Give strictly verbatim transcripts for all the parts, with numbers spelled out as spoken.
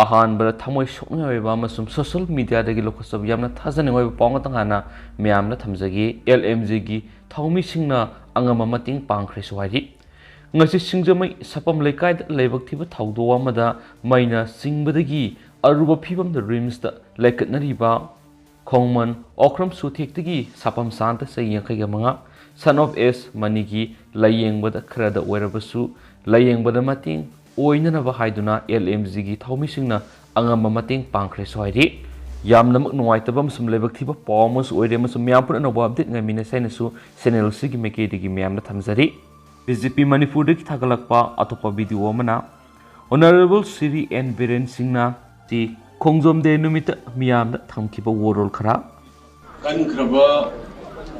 ꯑꯍꯥꯟꯕꯗ ꯊꯃꯣꯏ ꯁꯣꯛꯅꯤꯡꯉꯥꯏ ꯑꯣꯏꯕ ꯑꯃꯁꯨꯡ ꯁꯣꯁꯤꯌꯦꯜ ꯃꯤꯗꯤꯌꯥꯗꯒꯤ ꯂꯧꯈꯠꯆꯕ ꯌꯥꯝꯅ ꯊꯥꯖꯅꯤꯡꯉꯥꯏ ꯑꯣꯏꯕ ꯄꯥꯎ ꯑꯃꯇꯪ ꯍꯥꯟꯅ ꯃꯌꯥꯝꯗ ꯊꯝꯖꯒꯦ꯫ ꯑꯦꯜ ꯑꯦꯝ ꯖꯤꯒꯤ ꯊꯧꯃꯤꯁꯤꯡꯅ ꯑꯉꯝꯕ ꯃꯇꯦꯡ ꯄꯥꯡꯈ꯭ꯔꯦꯁꯨ ꯍꯥꯏꯔꯤ꯫ ꯉꯁꯤ ꯁꯤꯡꯖꯃꯩ ꯁꯄꯝ ꯂꯩꯀꯥꯏꯗ ꯂꯥꯏꯕꯛ ꯊꯤꯕ ꯊꯧꯗꯣꯛ ꯑꯃꯗ ꯃꯩꯅ ꯆꯤꯡꯕꯗꯒꯤ ꯑꯔꯨꯕ ꯐꯤꯕꯝꯗ ꯔꯤꯝꯁꯇ ꯂꯩꯈꯠꯅꯔꯤꯕ ꯈꯣꯡꯃꯟ ꯑꯣꯀ꯭ꯔꯝ ꯁꯨꯊꯦꯛꯇꯒꯤ ꯁꯥꯄꯝ ꯁꯥꯟꯇ ꯆꯍꯤ ꯌꯥꯡꯈꯩꯒ ꯃꯉꯥ, ꯁꯟ ꯑꯣꯐ ꯑꯦꯁ ꯃꯅꯤꯒꯤ ꯂꯥꯏꯌꯦꯡꯕꯗ ꯈꯔꯗ ꯑꯣꯏꯔꯕꯁꯨ ꯂꯥꯏꯌꯦꯡꯕꯗ ꯃꯇꯦꯡ ꯑꯣꯏꯅꯅꯕ ꯍꯥꯏꯗꯨꯅ ꯑꯦꯜ ꯑꯦꯝ ꯖꯤꯒꯤ ꯊꯧꯃꯤꯁꯤꯡꯅ ꯑꯉꯝꯕ ꯃꯇꯦꯡ ꯄꯥꯡꯈ꯭ꯔꯦꯁꯨ ꯍꯥꯏꯔꯤ꯫ ꯌꯥꯝꯅꯃꯛ ꯅꯨꯡꯉꯥꯏꯇꯕ ꯑꯃꯁꯨꯡ ꯂꯥꯏꯕꯛ ꯊꯤꯕ ꯄꯥꯎ ꯑꯃꯁꯨ ꯑꯣꯏꯔꯦ ꯑꯃꯁꯨꯡ ꯃꯌꯥꯝ ꯄꯨꯝꯅ ꯑꯅꯧꯕ ꯑꯞꯗꯦꯠ ꯉꯥꯏꯃꯤꯟꯅꯁꯦ ꯍꯥꯏꯅꯁꯨ ꯆꯦꯅꯦꯜ ꯑꯁꯤꯒꯤ ꯃꯥꯏꯀꯩꯗꯒꯤ ꯃꯌꯥꯝꯗ ꯊꯝꯖꯔꯤ꯫ ꯕꯤ ꯖꯦ ꯄꯤ ꯃꯅꯤꯄꯨꯔꯗꯒꯤ ꯊꯥꯒꯠꯂꯛꯄ ꯑꯇꯣꯞꯄ ꯚꯤꯗꯤꯑꯣ ꯑꯃꯅ, ꯑꯣꯅꯔꯦꯕꯜ ꯁ꯭ꯔꯤ ꯑꯦꯟ ꯕꯤꯔꯦꯟ ꯁꯤꯡꯅ ꯇꯤ ꯈꯣꯡꯖꯣꯝ ꯗꯦ ꯅꯨꯃꯤꯠꯇ ꯃꯤꯌꯥꯝꯗ ꯊꯝꯈꯤꯕ ꯋꯥꯔꯣꯜ ꯈꯔ꯫ ꯀꯟꯈ꯭ꯔꯕ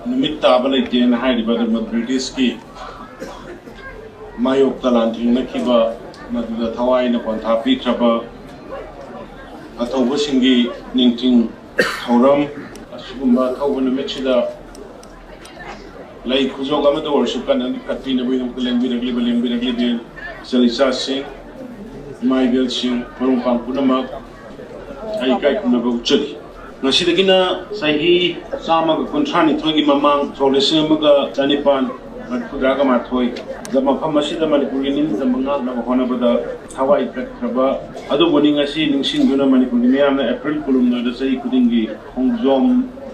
ꯅꯨꯃꯤꯠ ꯇꯥꯕ ꯂꯩꯇꯦꯅ ꯍꯥꯏꯔꯤꯕ ꯑꯗꯨꯒꯨꯝꯕ ꯕ꯭ꯔꯤꯇꯤꯁꯀꯤ ꯃꯥꯌꯣꯛꯇ ꯂꯥꯟꯊꯦꯡꯅꯈꯤꯕ, ꯃꯗꯨꯗ ꯊꯋꯥꯏꯅ ꯄꯣꯟꯊꯥ ꯄꯤꯈ꯭ꯔꯕ ꯑꯊꯧꯕꯁꯤꯡꯒꯤ ꯅꯤꯡꯁꯤꯡ ꯊꯧꯔꯝ꯫ ꯑꯁꯤꯒꯨꯝꯕ ꯑꯊꯧꯕ ꯅꯨꯃꯤꯠꯁꯤꯗ ꯂꯩ ꯈꯨꯖꯣꯛ ꯑꯃꯗ ꯑꯣꯏꯔꯁꯨ ꯀꯟꯅ ꯀꯠꯄꯤꯅꯕꯒꯤꯗꯃꯛꯇ ꯂꯦꯡꯕꯤꯔꯛꯂꯤꯕ, ꯂꯦꯡꯕꯤꯔꯛꯂꯤꯕꯤ ꯏꯆꯜ ꯏꯆꯥꯁꯤꯡ, ꯏꯃꯥ ꯏꯕꯦꯜꯁꯤꯡ, ꯃꯔꯨꯞ ꯃꯄꯥꯡ ꯄꯨꯝꯅꯃꯛ ꯑꯩ ꯏꯀꯥꯏ ꯈꯨꯝꯅꯕ ꯎꯠꯆꯔꯤ꯫ ꯉꯁꯤꯗꯒꯤꯅ ꯆꯍꯤ ꯆꯥꯝꯃꯒ ꯀꯨꯟꯊ꯭ꯔꯥꯅꯤꯊꯣꯏꯒꯤ ꯃꯃꯥꯡ, ꯁꯣꯛ ꯂꯤꯁꯤꯡ ꯑꯃꯒ ꯆꯅꯤꯄꯥꯟ ꯃꯔꯤꯐꯨꯇꯔꯥꯒ ꯃꯥꯊꯣꯏꯗ ꯃꯐꯝ ꯑꯁꯤꯗ ꯃꯅꯤꯄꯨꯔꯒꯤ ꯅꯤꯡꯇꯝꯕ ꯉꯥꯛꯅꯕ ꯍꯣꯠꯅꯕꯗ ꯊꯋꯥꯏ ꯀꯠꯈ꯭ꯔꯕ ꯑꯗꯨꯕꯨꯅꯤ ꯉꯁꯤ ꯅꯤꯡꯁꯤꯡꯗꯨꯅ ꯃꯅꯤꯄꯨꯔꯒꯤ ꯃꯤꯌꯥꯝꯅ ꯑꯦꯄ꯭ꯔꯤꯜ ꯀꯨꯟꯍꯨꯝꯗꯣꯏꯗ ꯆꯍꯤ ꯈꯨꯗꯤꯡꯒꯤ ꯈꯣꯡꯖꯣꯝ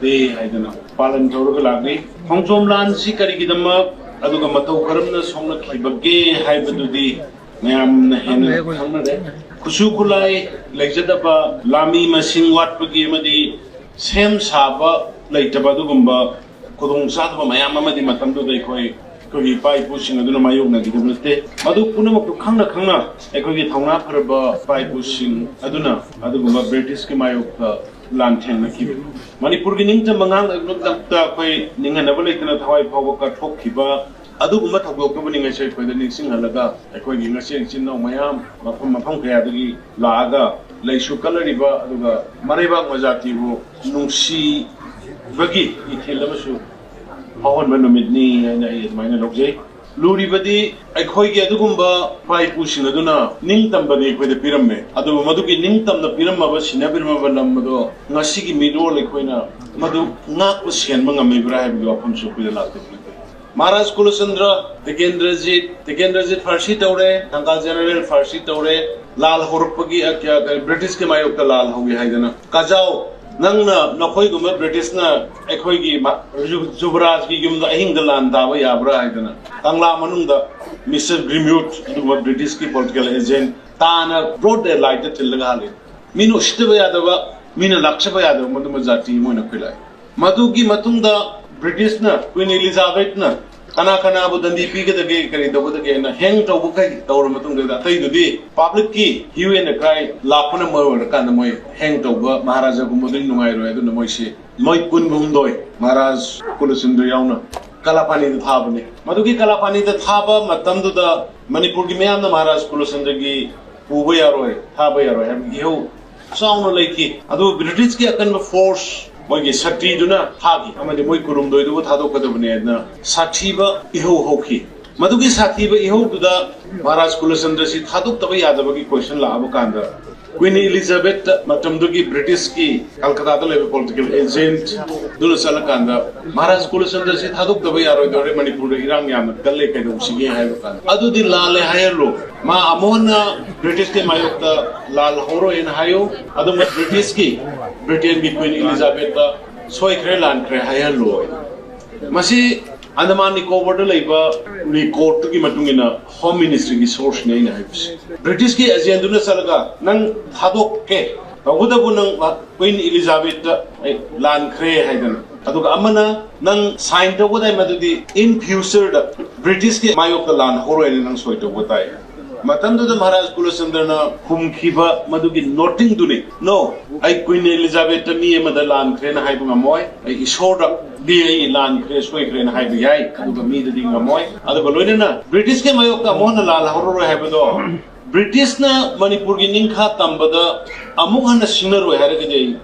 ꯗꯦ ꯍꯥꯏꯗꯅ ꯄꯥꯂꯟ ꯇꯧꯔꯒ ꯂꯥꯛꯂꯤ꯫ ꯈꯣꯡꯖꯣꯝ ꯂꯥꯟꯁꯤ ꯀꯔꯤꯒꯤꯗꯃꯛ ꯑꯗꯨꯒ ꯃꯇꯧ ꯀꯔꯝꯅ ꯁꯣꯛꯅꯈꯤꯕꯒꯦ ꯍꯥꯏꯕꯗꯨꯗꯤ ꯃꯌꯥꯝꯅ ꯍꯦꯟꯅ ꯈꯪꯅꯔꯦ꯫ ꯈꯨꯠꯁꯨ ꯈꯨꯠꯂꯥꯏ ꯂꯩꯖꯗꯕ, ꯂꯥꯃꯤ ꯃꯁꯤꯡ ꯋꯥꯠꯄꯒꯤ ꯑꯃꯗꯤ ꯁꯦꯝ ꯁꯥꯕ ꯂꯩꯇꯕ ꯑꯗꯨꯒꯨꯝꯕ ꯈꯨꯗꯣꯡ ꯆꯥꯗꯕ ꯃꯌꯥꯝ ꯑꯃꯗꯤ ꯃꯇꯝꯗꯨꯗ ꯑꯩꯈꯣꯏ, ꯑꯩꯈꯣꯏꯒꯤ ꯏꯄꯥ ꯏꯄꯨꯁꯤꯡ ꯑꯗꯨꯅ ꯃꯥꯌꯣꯛꯅꯈꯤꯗꯕ ꯅꯠꯇꯦ꯫ ꯃꯗꯨ ꯄꯨꯝꯅꯃꯛꯇꯨ ꯈꯪꯅ ꯈꯪꯅ ꯑꯩꯈꯣꯏꯒꯤ ꯊꯧꯅꯥ ꯐꯔꯕ ꯏꯄꯥ ꯏꯄꯨꯁꯤꯡ ꯑꯗꯨꯅ ꯑꯗꯨꯒꯨꯝꯕ ꯕ꯭ꯔꯤꯇꯤꯁꯀꯤ ꯃꯥꯌꯣꯛꯇ ꯂꯥꯟꯊꯦꯡꯅꯈꯤꯕ, ꯃꯅꯤꯄꯨꯔꯒꯤ ꯅꯤꯡꯇꯝꯕ ꯉꯥꯛꯅꯕꯒꯤꯗꯃꯛꯇ ꯑꯩꯈꯣꯏ ꯅꯤꯡꯍꯟꯅꯕ ꯂꯩꯇꯅ ꯊꯋꯥꯏ ꯐꯥꯎꯕ ꯀꯠꯊꯣꯛꯈꯤꯕ ꯑꯗꯨꯒꯨꯝꯕ ꯊꯧꯗꯣꯛꯇꯨꯕꯨꯅꯤ ꯉꯁꯤ ꯑꯩꯈꯣꯏꯗ ꯅꯤꯡꯁꯤꯡꯍꯜꯂꯒ ꯑꯩꯈꯣꯏꯒꯤ ꯉꯁꯤ ꯏꯆꯤꯟ ꯏꯅꯥꯎ ꯃꯌꯥꯝ ꯃꯐꯝ ꯃꯐꯝ ꯀꯌꯥꯗꯒꯤ ꯂꯥꯛꯑꯒ ꯂꯩꯁꯨ ꯀꯠꯂꯔꯤꯕ ꯑꯗꯨꯒ ꯃꯔꯩꯕꯥꯛ ꯃꯖꯥꯇꯤꯕꯨ ꯅꯨꯡꯁꯤꯕꯒꯤ ꯏꯊꯤꯜ ꯑꯃꯁꯨ ꯐꯥꯎꯍꯟꯕ ꯅꯨꯃꯤꯠꯅꯤ ꯍꯥꯏꯅ ꯑꯩ ꯑꯗꯨꯃꯥꯏꯅ ꯂꯧꯖꯩ꯫ ꯂꯨꯔꯤꯕꯗꯤ ꯑꯩꯈꯣꯏꯒꯤ ꯑꯗꯨꯒꯨꯝꯕ ꯏꯄꯥ ꯏꯄꯨꯁꯤꯡ ꯑꯗꯨꯅ ꯅꯤꯡꯇꯝꯕꯗꯤ ꯑꯩꯈꯣꯏꯗ ꯄꯤꯔꯝꯃꯦ, ꯑꯗꯨꯕꯨ ꯃꯗꯨꯒꯤ ꯅꯤꯡꯇꯝꯅ ꯄꯤꯔꯝꯃꯕ, ꯁꯤꯟꯅꯕꯤꯔꯝꯃꯕ ꯂꯝ ꯑꯗꯣ ꯉꯁꯤꯒꯤ ꯃꯤꯔꯣꯜ ꯑꯩꯈꯣꯏꯅ ꯃꯗꯨ ꯉꯥꯛꯄ ꯁꯦꯟꯕ ꯉꯝꯃꯤꯕ꯭ꯔꯥ ꯍꯥꯏꯕꯒꯤ ꯋꯥꯐꯝꯁꯨ ꯑꯩꯈꯣꯏꯗ ꯂꯥꯛꯇꯕ ꯅꯠꯇꯦ꯫ ꯃꯍꯥꯔꯥꯖ ꯀꯨꯂꯆꯟꯗ꯭ꯔ, ꯇꯤꯀꯦꯟꯗ꯭ꯔꯖꯤꯠ, ꯇꯤꯀꯦꯟꯗ꯭ꯔꯖꯤꯠ ꯐꯥꯔꯁꯤ ꯇꯧꯔꯦ, ꯊꯪꯒꯥꯜ ꯖꯦꯅꯔꯦꯜ ꯐꯥꯔꯁꯤ ꯇꯧꯔꯦ, ꯂꯥꯜ ꯍꯧꯔꯛꯄꯒꯤ, ꯑ, ꯀ-, ꯀ-, ꯕ꯭ꯔꯤꯇꯤꯁꯀꯤ ꯃꯥꯌꯣꯛꯇ ꯂꯥꯜ ꯍꯧꯏ ꯍꯥꯏꯗꯅ꯫ ꯀꯖꯥꯎ, ꯅꯪꯅ ꯅꯈꯣꯏꯒꯨꯝꯕ ꯕ꯭ꯔꯤꯇꯤꯁꯅ ꯑꯩꯈꯣꯏꯒꯤ ꯃ-, ꯖꯨ-, ꯖꯨꯕꯔꯥꯖꯒꯤ ꯌꯨꯝꯗ ꯑꯍꯤꯡꯗ ꯂꯥꯟ ꯇꯥꯕ ꯌꯥꯕ꯭ꯔꯥ ꯍꯥꯏꯗꯅ ꯀꯪꯂꯥ ꯃꯅꯨꯡꯗ ꯃꯤꯁꯇꯔ ꯒ꯭ꯔꯤꯝꯌꯨꯠ ꯑꯗꯨꯒꯨꯝꯕ ꯕ꯭ꯔꯤꯇꯤꯁꯀꯤ ꯄꯣꯂꯤꯇꯤꯀꯦꯜ ꯑꯦꯖꯦꯟ ꯇꯥꯅ ꯕ꯭ꯔꯣꯗ ꯗꯦ ꯂꯥꯏꯠꯇ ꯊꯤꯜꯂꯒ ꯍꯥꯠꯂꯤ꯫ ꯃꯤꯅ ꯎꯁꯤꯠꯇꯕ ꯌꯥꯗꯕ, ꯃꯤꯅ ꯂꯥꯛꯆꯕ ꯌꯥꯗꯕ ꯃꯗꯨꯝꯕ ꯖꯥꯇꯤ ꯑꯃ ꯑꯣꯏꯅ ꯑꯩꯈꯣꯏ ꯂꯥꯛꯑꯦ꯫ ꯃꯗꯨꯒꯤ ꯃꯇꯨꯡꯗ ꯕ꯭ꯔꯤꯇꯤꯁꯅ, ꯀ꯭ꯋꯤꯟ ꯏꯂꯤꯖꯥꯕꯦꯠꯅ ꯀꯅꯥ ꯀꯅꯥꯕꯨ ꯗꯟꯗꯤ ꯄꯤꯒꯗꯒꯦ, ꯀꯔꯤ ꯇꯧꯒꯗꯒꯦꯅ ꯍꯦꯡ ꯇꯧꯕꯈꯩ ꯇꯧꯔ ꯃꯇꯨꯡꯗ, ꯑꯇꯩꯗꯨꯗꯤ ꯄꯕ꯭ꯂꯤꯛꯀꯤ ꯍ꯭ꯌꯨ ꯑꯦꯟ ꯀ꯭ꯔꯥꯏ ꯂꯥꯛꯄꯅ ꯃꯔꯝ ꯑꯣꯏꯔꯀꯥꯟꯗ ꯃꯣꯏ ꯍꯦꯡ ꯇꯧꯕ ꯃꯍꯥꯔꯥꯖꯥꯒꯨꯝꯕꯗꯨꯗꯤ ꯅꯨꯡꯉꯥꯏꯔꯣꯏ꯫ ꯑꯗꯨꯅ ꯃꯣꯏꯁꯤ ꯃꯣꯏ ꯀꯨꯟꯒ ꯍꯨꯝꯗꯣꯏ, ꯃꯍꯥꯔꯥꯖ ꯀꯨꯂꯆꯟꯗ꯭ꯔ ꯌꯥꯎꯅ, ꯀꯂꯥꯄꯥꯅꯤꯗ ꯊꯥꯕꯅꯤ꯫ ꯃꯗꯨꯒꯤ ꯀꯂꯥꯄꯥꯅꯤꯗ ꯊꯥꯕ ꯃꯇꯝꯗꯨꯗ ꯃꯅꯤꯄꯨꯔꯒꯤ ꯃꯤꯌꯥꯝꯅ ꯃꯍꯥꯔꯥꯖ ꯀꯨꯂꯆꯟꯗ꯭ꯔꯒꯤ ꯄꯨꯕ ꯌꯥꯔꯣꯏ, ꯊꯥꯕ ꯌꯥꯔꯣꯏ ꯍꯥꯏꯕꯒꯤ ꯏꯍꯧ ꯆꯥꯎꯅ ꯂꯩꯈꯤ꯫ ꯑꯗꯨ ꯕ꯭ꯔꯤꯇꯤꯁꯀꯤ ꯑꯀꯟꯕ ꯐꯣꯔꯁ, ꯃꯣꯏꯒꯤ ꯁꯛꯇꯤꯗꯨꯅ ꯊꯥꯈꯤ ꯑꯃꯗꯤ ꯃꯣꯏ ꯀꯨꯟꯍꯨꯝꯗꯣꯏꯗꯨꯕꯨ ꯊꯥꯗꯣꯛꯀꯗꯕꯅꯦꯅ ꯁꯥꯊꯤꯕ ꯏꯍꯧ ꯍꯧꯈꯤ꯫ ꯃꯗꯨꯒꯤ ꯁꯥꯊꯤꯕ ꯏꯍꯧꯗꯨꯗ ꯃꯍꯥꯔꯥꯖ ꯀꯨꯂꯆꯟꯗ꯭ꯔꯁꯤ ꯊꯥꯗꯣꯛꯇꯕ ꯌꯥꯗꯕꯒꯤ ꯀꯣꯏꯁꯟ ꯂꯥꯛꯑꯕ ꯀꯥꯟꯗ, ꯀ꯭ꯋꯤꯟ ꯏꯂꯤꯖꯥꯕꯦꯠ ꯃꯇꯝꯗꯨꯒꯤ ꯕ꯭ꯔꯤꯇꯤꯁꯀꯤ ꯀꯜꯀꯇꯥꯗ ꯂꯩꯕ ꯄꯣꯂꯤꯇꯤꯀꯦꯜ ꯑꯦꯖꯦꯟꯠ ꯑꯗꯨꯅ ꯆꯠꯂꯀꯥꯟꯗ, "ꯃꯍꯥꯔꯥꯖ ꯀꯨꯂꯆꯟꯗ꯭ꯔꯁꯤ ꯊꯥꯗꯣꯛꯇꯕ ꯌꯥꯔꯣꯏꯗꯧꯔꯦ, ꯃꯅꯤꯄꯨꯔꯗ ꯏꯔꯥꯡ ꯌꯥꯝꯅ ꯀꯜꯂꯦ, ꯀꯩꯗꯧꯁꯤꯒꯦ?" ꯍꯥꯏꯕ ꯀꯥꯟꯗ, "ꯑꯗꯨꯗꯤ ꯂꯥꯜꯂꯦ ꯍꯥꯏꯍꯜꯂꯣ, ꯃꯥ ꯑꯃꯨꯛ ꯍꯟꯅ ꯕ꯭ꯔꯤꯇꯤꯁꯀꯤ ꯃꯥꯌꯣꯛꯇ ꯂꯥꯜ ꯍꯧꯔꯣꯏꯅ ꯍꯥꯏꯌꯨ, ꯑꯗꯨꯒ ꯕ꯭ꯔꯤꯇꯤꯁꯀꯤ, ꯕ꯭ꯔꯤꯇꯦꯟꯒꯤ ꯀ꯭ꯋꯤꯟ ꯏꯂꯤꯖꯥꯕꯦꯠꯇ ꯁꯣꯏꯈ꯭ꯔꯦ, ꯂꯥꯟꯈ꯭ꯔꯦ ꯍꯥꯏꯍꯜꯂꯣ"꯫ ꯃꯁꯤ ꯑꯟꯗꯃꯥꯟ ꯅꯤꯀꯣꯕꯔꯗ ꯂꯩꯕ ꯔꯤꯀꯣꯔꯠꯇꯨꯒꯤ ꯃꯇꯨꯡ ꯏꯟꯅ ꯍꯣꯝ ꯃꯤꯅꯤꯁꯇ꯭ꯔꯤꯒꯤ ꯁꯣꯔꯁꯅꯤ ꯑꯩꯅ ꯍꯥꯏꯕꯁꯦ꯫ ꯕ꯭ꯔꯤꯇꯤꯁꯀꯤ ꯑꯦꯖꯦꯟꯗꯨꯅ ꯆꯠꯂꯒ, "ꯅꯪ ꯊꯥꯗꯣꯛꯀꯦ, ꯇꯧꯕꯇꯕꯨ ꯅꯪ ꯀ꯭ꯋꯤꯟ ꯏꯂꯤꯖꯥꯕꯦꯠꯇ ꯑꯩ ꯂꯥꯟꯈ꯭ꯔꯦ" ꯍꯥꯏꯗꯅ, ꯑꯗꯨꯒ ꯑꯃꯅ, "ꯅꯪ ꯁꯥꯏꯟ ꯇꯧꯒꯗꯥꯏ ꯃꯗꯨꯗꯤ ꯏꯟ ꯐ꯭ꯌꯨꯆꯔꯗ ꯕ꯭ꯔꯤꯇꯤꯁꯀꯤ ꯃꯥꯌꯣꯛꯇ ꯂꯥꯟ ꯍꯧꯔꯣꯏꯅ ꯅꯪ ꯁꯣꯏ ꯇꯧꯕ ꯇꯥꯏ"꯫ ꯃꯇꯝꯗꯨꯗ ꯃꯍꯥꯔꯥꯖ ꯀꯨꯂꯆꯟꯗ꯭ꯔꯅ ꯈꯨꯝꯈꯤꯕ ꯃꯗꯨꯒꯤ ꯅꯣꯇꯤꯡꯗꯨꯅꯤ, "No, ꯑꯩ ꯀ꯭ꯋꯤꯟ ꯏꯂꯤꯖꯥꯕꯦꯠꯇ ꯃꯤ ꯑꯃꯗ ꯂꯥꯟꯈ꯭ꯔꯦꯅ ꯍꯥꯏꯕ ꯉꯝꯃꯣꯏ, ꯑꯩ ꯏꯁꯣꯔꯗꯗꯤ ꯑꯩ ꯂꯥꯟꯈ꯭ꯔꯦ, ꯁꯣꯏꯈ꯭ꯔꯦꯅ ꯍꯥꯏꯕ ꯌꯥꯏ, ꯑꯗꯨꯒ ꯃꯤꯗꯗꯤ ꯉꯝꯃꯣꯏ"꯫ ꯑꯗꯨꯒ ꯂꯣꯏꯅꯅ ꯕ꯭ꯔꯤꯇꯤꯁꯀꯤ ꯃꯥꯌꯣꯛꯇ ꯑꯃꯨꯛ ꯍꯟꯅ ꯂꯥꯜ ꯍꯧꯔꯔꯣꯏ ꯍꯥꯏꯕꯗꯣ, ꯕ꯭ꯔꯤꯇꯤꯁꯅ ꯃꯅꯤꯄꯨꯔꯒꯤ ꯅꯤꯡꯈꯥ ꯇꯝꯕꯗ ꯑꯃꯨꯛ ꯍꯟꯅ ꯁꯤꯡꯅꯔꯣꯏ ꯍꯥꯏꯔꯒꯗꯤ ꯑꯩ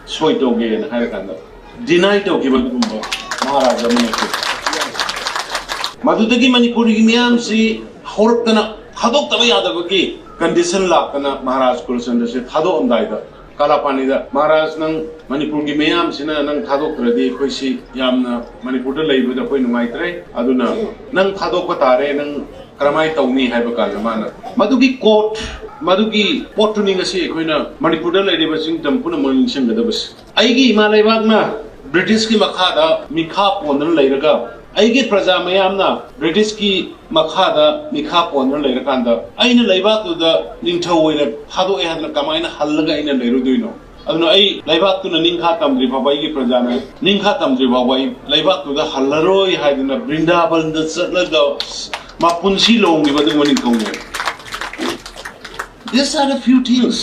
ꯁꯣꯏ ꯇꯧꯒꯦꯅ ꯍꯥꯏꯔꯀꯥꯟꯗ ꯗꯤꯅꯥꯏ ꯇꯧꯈꯤꯕ ꯑꯗꯨꯒꯨꯝꯕ ꯃꯍꯥꯔꯥꯖ ꯑꯃꯅꯤ꯫ ꯃꯗꯨꯗꯒꯤ ꯃꯅꯤꯄꯨꯔꯒꯤ ꯃꯤꯌꯥꯝꯁꯤ ꯍꯧꯔꯛꯇꯅ ꯊꯥꯗꯣꯛꯇꯕ ꯌꯥꯗꯕꯒꯤ condition ꯂꯥꯛꯇꯅ ꯃꯍꯥꯔꯥꯖ ꯀꯨꯂꯆꯟꯗ꯭ꯔꯁꯦ ꯊꯥꯗꯣꯛꯑꯝꯗꯥꯏꯗ ꯀꯂꯥꯄꯥꯅꯤꯗ, "ꯃꯍꯥꯔꯥꯖ, ꯅꯪ ꯃꯅꯤꯄꯨꯔꯒꯤ ꯃꯤꯌꯥꯝꯁꯤꯅ ꯅꯪ ꯊꯥꯗꯣꯛꯇ꯭ꯔꯗꯤ ꯑꯩꯈꯣꯏꯁꯤ ꯌꯥꯝꯅ ꯃꯅꯤꯄꯨꯔꯗ ꯂꯩꯕꯗ ꯑꯩꯈꯣꯏ ꯅꯨꯡꯉꯥꯏꯇ꯭ꯔꯦ, ꯑꯗꯨꯅ ꯅꯪ ꯊꯥꯗꯣꯛꯄ ꯇꯥꯔꯦ, ꯅꯪ ꯀꯔꯝꯍꯥꯏꯅ ꯇꯧꯅꯤ?" ꯍꯥꯏꯕ ꯀꯥꯟꯗ ꯃꯥꯅ ꯃꯗꯨꯒꯤ ꯀꯣꯔꯠ, ꯃꯗꯨꯒꯤ ꯄꯣꯠꯇꯨꯅꯤ ꯉꯁꯤ ꯑꯩꯈꯣꯏꯅ ꯃꯅꯤꯄꯨꯔꯗ ꯂꯩꯔꯤꯕ ꯆꯤꯡ ꯇꯝ ꯄꯨꯝꯅꯃꯛ ꯅꯤꯡꯁꯤꯡꯒꯗꯕꯁꯤ꯫ ꯑꯩꯒꯤ ꯏꯃꯥ ꯂꯩꯕꯥꯛꯅ ꯕ꯭ꯔꯤꯇꯤꯁꯀꯤ ꯃꯈꯥꯗ ꯃꯤꯈꯥ ꯄꯣꯟꯗꯨꯅ ꯂꯩꯔꯒ, ꯑꯩꯒꯤ ꯄ꯭ꯔꯖꯥ ꯃꯌꯥꯝꯅ ꯕ꯭ꯔꯤꯇꯤꯁꯀꯤ ꯃꯈꯥꯗ ꯃꯤꯈꯥ ꯄꯣꯟꯗꯨꯅ ꯂꯩꯔꯀꯥꯟꯗ, ꯑꯩꯅ ꯂꯩꯕꯥꯛꯇꯨꯗ ꯅꯤꯡꯊꯧ ꯑꯣꯏꯅ ꯊꯥꯗꯣꯛꯑꯦ ꯍꯥꯏꯗꯅ ꯀꯃꯥꯏꯅ ꯍꯜꯂꯒ ꯑꯩꯅ ꯂꯩꯔꯨꯗꯣꯏꯅꯣ? ꯑꯗꯨꯅ ꯑꯩ ꯂꯩꯕꯥꯛꯇꯨꯅ ꯅꯤꯡꯈꯥ ꯇꯝꯗ꯭ꯔꯤ ꯐꯥꯎꯕ, ꯑꯩꯒꯤ ꯄ꯭ꯔꯖꯥꯅ ꯅꯤꯡꯈꯥ ꯇꯝꯗ꯭ꯔꯤ ꯐꯥꯎꯕ ꯑꯩ ꯂꯩꯕꯥꯛꯇꯨꯗ ꯍꯜꯂꯔꯣꯏ ꯍꯥꯏꯗꯨꯅ ꯕ꯭ꯔꯤꯟꯗꯥꯕꯟꯗ ꯆꯠꯂꯒ ꯃꯄꯨꯟꯁꯤ ꯂꯣꯡꯉꯤꯕ ꯑꯗꯨꯒꯨꯝꯕ ꯅꯤꯡꯊꯧꯅꯦ꯫ These are the few things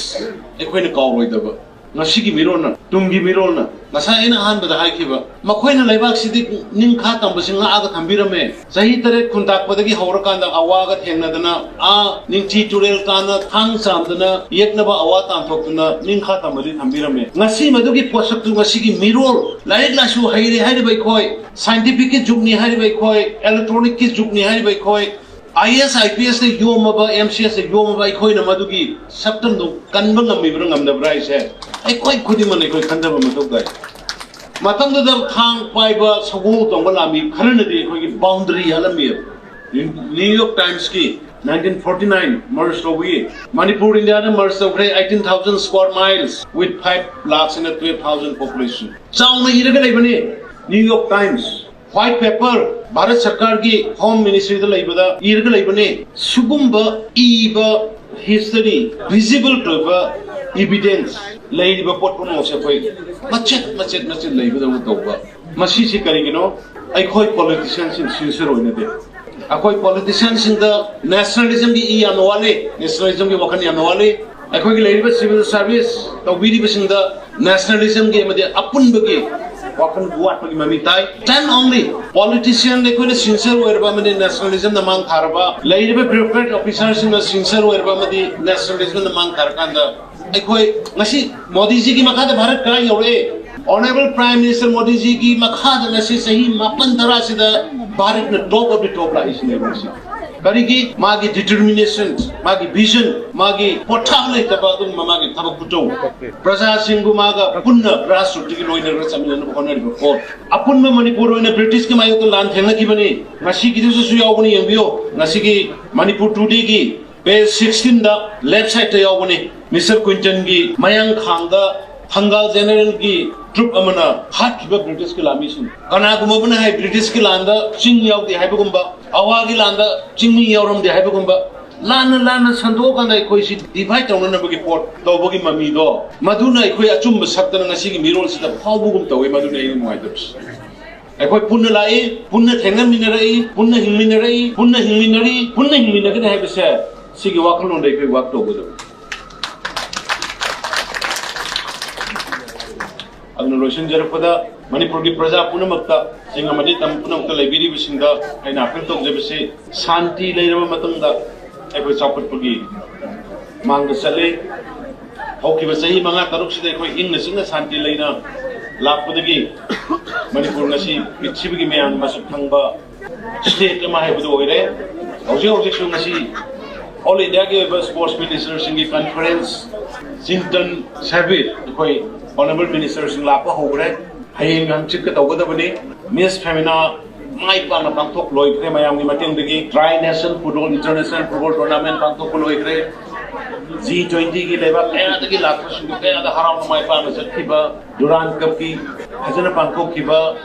ꯑꯩꯈꯣꯏꯅ ꯀꯥꯎꯔꯣꯏꯗꯕ꯫ ꯉꯁꯤꯒꯤ ꯃꯤꯔꯣꯜꯅ, ꯇꯨꯡꯒꯤ ꯃꯤꯔꯣꯜꯅ, ꯉꯁꯥꯏ ꯑꯩꯅ ꯑꯍꯥꯟꯕꯗ ꯍꯥꯏꯈꯤꯕ, ꯃꯈꯣꯏꯅ ꯂꯩꯕꯥꯛꯁꯤꯗꯤ ꯅꯤꯡꯈꯥ ꯇꯝꯕꯁꯤ ꯉꯥꯛꯑꯒ ꯊꯝꯕꯤꯔꯝꯃꯦ꯫ ꯆꯍꯤ ꯇꯔꯦꯠ ꯈꯨꯟꯇꯥꯛꯄꯗꯒꯤ ꯍꯧꯔꯀꯥꯟꯗ ꯑꯋꯥꯒ ꯊꯦꯡꯅꯗꯅ, ꯑꯥ ꯅꯤꯡꯊꯤ ꯇꯨꯔꯦꯜ ꯇꯥꯟꯅ ꯊꯥꯡ ꯆꯥꯝꯗꯅ ꯌꯦꯛꯅꯕ ꯑꯋꯥ ꯇꯥꯟꯊꯣꯛꯇꯨꯅ ꯅꯤꯡꯈꯥ ꯇꯝꯕꯗꯤ ꯊꯝꯕꯤꯔꯝꯃꯦ꯫ ꯉꯁꯤ ꯃꯗꯨꯒꯤ ꯄꯣꯠꯁꯛꯇꯨ ꯉꯁꯤꯒꯤ ꯃꯤꯔꯣꯜ, ꯂꯥꯏꯔꯤꯛ ꯂꯥꯏꯁꯨ ꯍꯩꯔꯦ ꯍꯥꯏꯔꯤꯕ ꯑꯩꯈꯣꯏ, scientificꯀꯤ ꯖꯨꯒꯅꯤ ꯍꯥꯏꯔꯤꯕ ꯑꯩꯈꯣꯏ, electronicꯀꯤ ꯖꯨꯒꯅꯤ ꯍꯥꯏꯔꯤꯕ ꯑꯩꯈꯣꯏ, IAS, IPSꯅ ꯌꯣꯝꯃꯕ, MCSꯅ ꯌꯣꯝꯃꯕ ꯑꯩꯈꯣꯏꯅ ꯃꯗꯨꯒꯤ ꯁꯛꯇꯝꯗꯨ ꯀꯟꯕ ꯉꯝꯃꯤꯕ꯭ꯔꯥ ꯉꯝꯗꯕ꯭ꯔꯥ ꯍꯥꯏꯁꯦ ꯑꯩꯈꯣꯏ ꯈꯨꯗꯤꯡꯃꯛꯅ ꯑꯩꯈꯣꯏ ꯈꯟꯊꯕ ꯃꯊꯧ ꯇꯥꯏ꯫ ꯃꯇꯝꯗꯨꯗ ꯊꯥꯡ ꯄꯥꯏꯕ ꯁꯒꯣꯜ ꯇꯣꯡꯕ ꯂꯥꯟꯃꯤ ꯈꯔꯅꯗꯤ ꯑꯩꯈꯣꯏꯒꯤ boundary ꯌꯥꯜꯂꯝꯃꯤ꯫ New York Timesꯀꯤ nineteen forty nine merge ꯇꯧꯕꯒꯤ, ꯃꯅꯤꯄꯨꯔ ꯏꯟꯗꯤꯌꯥꯗ merge ꯇꯧꯈ꯭ꯔꯦ, eighteen thousand square miles with five lakhs and twelve thousand population꯫ ꯆꯥꯎꯅ ꯏꯔꯒ ꯂꯩꯕꯅꯤ New York Times꯫ White paper Bharat ꯁꯔꯀꯥꯔꯒꯤ Home Ministryꯗ ꯂꯩꯕꯗ ꯏꯔꯒ ꯂꯩꯕꯅꯤ꯫ ꯁꯤꯒꯨꯝꯕ ꯏꯕ history, visible ꯑꯣꯏꯕ evidence ꯂꯩꯔꯤꯕ ꯄꯣꯠ ꯄꯨꯝꯅꯃꯛꯁꯦ ꯑꯩꯈꯣꯏ ꯃꯆꯦꯠ ꯃꯆꯦꯠ ꯃꯆꯦꯠ ꯂꯩꯕꯗꯧꯅ ꯇꯧꯕ꯫ ꯃꯁꯤꯁꯤ ꯀꯔꯤꯒꯤꯅꯣ? ꯑꯩꯈꯣꯏ politicianꯁꯤꯡ sincere ꯑꯣꯏꯅꯗꯦ꯫ ꯑꯩꯈꯣꯏ politicianꯁꯤꯡꯗ nationalismꯒꯤ ꯏ ꯌꯥꯝꯅ ꯋꯥꯠꯂꯤ, nationalismꯒꯤ ꯋꯥꯈꯜ ꯌꯥꯝꯅ ꯋꯥꯠꯂꯤ꯫ ꯑꯩꯈꯣꯏꯒꯤ ꯂꯩꯔꯤꯕ civil service ꯇꯧꯕꯤꯔꯤꯕꯁꯤꯡꯗ nationalismꯒꯤ ꯑꯃꯗꯤ ꯑꯄꯨꯟꯕꯒꯤ ꯋꯥꯈꯜ ꯋꯥꯠꯄꯒꯤ ꯃꯃꯤ ꯇꯥꯏ꯫ Then only politician ꯑꯩꯈꯣꯏꯅ sincere ꯑꯣꯏꯔꯕ ꯑꯃꯗꯤ nationalismꯗ ꯃꯥꯡ ꯊꯥꯔꯕ, ꯂꯩꯔꯤꯕ bureaucrat officerꯁꯤꯡꯅ sincere ꯑꯣꯏꯔꯕ ꯑꯃꯗꯤ nationalismꯗ ꯃꯥꯡ ꯊꯥꯔꯀꯥꯟꯗ ꯑꯩꯈꯣꯏ ꯉꯁꯤ ꯃꯣꯗꯤꯖꯤꯒꯤ ꯃꯈꯥꯗ ꯚꯥꯔꯠ ꯀꯗꯥꯏ ꯌꯧꯔꯛꯑꯦ? Honourable Prime Minister ꯃꯣꯗꯤꯖꯤꯒꯤ ꯃꯈꯥꯗ ꯉꯁꯤ ꯆꯍꯤ ꯃꯥꯄꯟ ꯇꯔꯥꯁꯤꯗ ꯚꯥꯔꯠꯅ top of the top ꯂꯥꯛꯏꯁꯤꯅꯦꯕ ꯉꯁꯤ꯫ ꯀꯔꯤꯒꯤ? ꯃꯥꯒꯤ determination, ꯃꯥꯒꯤ vision, ꯃꯥꯒꯤ ꯄꯣꯊꯥ ꯂꯩꯇꯕ ꯑꯗꯨꯒꯨꯝꯕ ꯃꯥꯒꯤ ꯊꯕꯛ ꯈꯨꯇꯧ, ꯄ꯭ꯔꯖꯥꯁꯤꯡꯕꯨ ꯃꯥꯒ ꯄꯨꯟꯅ grassrootꯇꯒꯤ ꯂꯣꯏꯅꯔꯒ ꯆꯠꯃꯤꯟꯅꯅꯕ ꯍꯣꯠꯅꯔꯤꯕ ꯄꯣꯠ꯫ ꯑꯄꯨꯟꯕ ꯃꯅꯤꯄꯨꯔ ꯑꯣꯏꯅ ꯕ꯭ꯔꯤꯇꯤꯁꯀꯤ ꯃꯥꯌꯣꯛꯇ ꯂꯥꯟ ꯊꯦꯡꯅꯈꯤꯕꯅꯤ꯫ ꯉꯁꯤꯒꯤꯗꯨꯁꯨ ꯌꯥꯎꯕꯅꯤ, ꯌꯦꯡꯕꯤꯌꯨ꯫ ꯉꯁꯤꯒꯤ ꯃꯅꯤꯄꯨꯔ Todayꯒꯤ page sixteenꯗ left sideꯇ ꯌꯥꯎꯕꯅꯤ꯫ Mister Quintonꯒꯤ ꯃꯌꯥꯡ ꯈꯥꯡꯗ ꯊꯪꯒꯥꯜ generalꯒꯤ troop ꯑꯃꯅ ꯍꯥꯠꯈꯤꯕ ꯕ꯭ꯔꯤꯇꯤꯁꯀꯤ ꯂꯥꯟꯃꯤꯁꯤꯡ꯫ ꯀꯅꯥꯒꯨꯝꯕ ꯑꯃꯅ ꯍꯥꯏ, ꯕ꯭ꯔꯤꯇꯤꯁꯀꯤ ꯂꯥꯟꯗ ꯆꯤꯡ ꯌꯥꯎꯗꯦ ꯍꯥꯏꯕꯒꯨꯝꯕ, ꯑꯋꯥꯒꯤ ꯂꯥꯟꯗ ꯆꯤꯡꯃꯤ ꯌꯥꯎꯔꯝꯗꯦ ꯍꯥꯏꯕꯒꯨꯝꯕ, ꯂꯥꯟꯅ ꯂꯥꯟꯅ ꯁꯟꯗꯣꯛꯑꯀꯥꯟꯗ ꯑꯩꯈꯣꯏꯁꯤ divide ꯇꯧꯅꯅꯕꯒꯤ ꯄꯣꯠ ꯇꯧꯕꯒꯤ ꯃꯃꯤꯗꯣ, ꯃꯗꯨꯅ ꯑꯩꯈꯣꯏ ꯑꯆꯨꯝꯕ ꯁꯛꯇꯅ ꯉꯁꯤꯒꯤ ꯃꯤꯔꯣꯜꯁꯤꯗ ꯐꯥꯎꯕꯒꯨꯝ ꯇꯧꯋꯤ꯫ ꯃꯗꯨꯅ ꯑꯩꯅ ꯅꯨꯡꯉꯥꯏꯇꯕꯁꯦ꯫ ꯑꯩꯈꯣꯏ ꯄꯨꯟꯅ ꯂꯥꯛꯏ, ꯄꯨꯟꯅ ꯊꯦꯡꯅꯃꯤꯟꯅꯔꯛꯏ, ꯄꯨꯟꯅ ꯍꯤꯡꯃꯤꯟꯅꯔꯛꯏ, ꯄꯨꯟꯅ ꯍꯤꯡꯃꯤꯟꯅꯔꯤ, ꯄꯨꯟꯅ ꯍꯤꯡꯃꯤꯟꯅꯒꯅꯤ ꯍꯥꯏꯕꯁꯦ, ꯁꯤꯒꯤ ꯋꯥꯈꯜꯂꯣꯟꯗ ꯑꯩꯈꯣꯏ work ꯇꯧꯒꯗꯕꯅꯤ꯫ ꯑꯗꯨꯅ ꯂꯣꯏꯁꯤꯟꯖꯔꯛꯄꯗ, ꯃꯅꯤꯄꯨꯔꯒꯤ ꯄ꯭ꯔꯖꯥ ꯄꯨꯝꯅꯃꯛꯇ, ꯆꯤꯡ ꯑꯃꯗꯤ ꯇꯝ ꯄꯨꯝꯅꯃꯛꯇ ꯂꯩꯕꯤꯔꯤꯕꯁꯤꯡꯗ ꯑꯩꯅ appeal ꯇꯧꯖꯕꯁꯤ, ꯁꯥꯟꯇꯤ ꯂꯩꯔꯕ ꯃꯇꯨꯡꯗ ꯑꯩꯈꯣꯏ ꯆꯥꯎꯈꯠꯄꯒꯤ ꯃꯥꯡꯗ ꯆꯠꯂꯤ꯫ ꯍꯧꯈꯤꯕ ꯆꯍꯤ ꯃꯉꯥ ꯇꯔꯨꯛꯁꯤꯗ ꯑꯩꯈꯣꯏ ꯏꯪꯅ ꯆꯤꯛꯅ ꯁꯥꯟꯇꯤ ꯂꯩꯅ ꯂꯥꯛꯄꯗꯒꯤ ꯃꯅꯤꯄꯨꯔ ꯉꯁꯤ ꯄ꯭ꯔꯤꯊꯤꯕꯤꯒꯤ ꯃꯌꯥꯝꯅ ꯃꯁꯛ ꯈꯪꯕ state ꯑꯃ ꯍꯥꯏꯕꯗꯨ ꯑꯣꯏꯔꯦ꯫ ꯍꯧꯖꯤꯛ ꯍꯧꯖꯤꯛꯁꯨ ꯉꯁꯤ all Indiaꯒꯤ ꯑꯣꯏꯕ sports ministerꯁꯤꯡꯒꯤ conference, ꯆꯤꯟꯇꯟ ꯁꯦꯕꯤꯔ, ꯑꯩꯈꯣꯏ honourable ministerꯁꯤꯡ ꯂꯥꯛꯄ ꯍꯧꯈ꯭ꯔꯦ꯫ ꯍꯌꯦꯡ ꯍꯪꯆꯤꯠꯀ ꯇꯧꯒꯗꯕꯅꯤ꯫ Miss Femina ꯃꯥꯏ ꯄꯥꯛꯅ ꯄꯥꯡꯊꯣꯛ ꯂꯣꯏꯈ꯭ꯔꯦ꯫ ꯃꯌꯥꯝꯒꯤ ꯃꯇꯦꯡꯗꯒꯤ Tri National Football International Football Tournament ꯄꯥꯡꯊꯣꯛꯄ ꯂꯣꯏꯈ꯭ꯔꯦ꯫ G twentyꯒꯤ ꯂꯩꯕꯥꯛ ꯀꯌꯥꯗꯒꯤ ꯂꯥꯛꯄꯁꯤꯡꯗꯨ ꯀꯌꯥꯗ ꯍꯔꯥꯎꯅ ꯃꯥꯏ ꯄꯥꯛꯅ ꯆꯠꯈꯤꯕ꯫ Durand Cupꯀꯤ ꯐꯖꯅ ꯄꯥꯡꯊꯣꯛꯈꯤꯕ꯫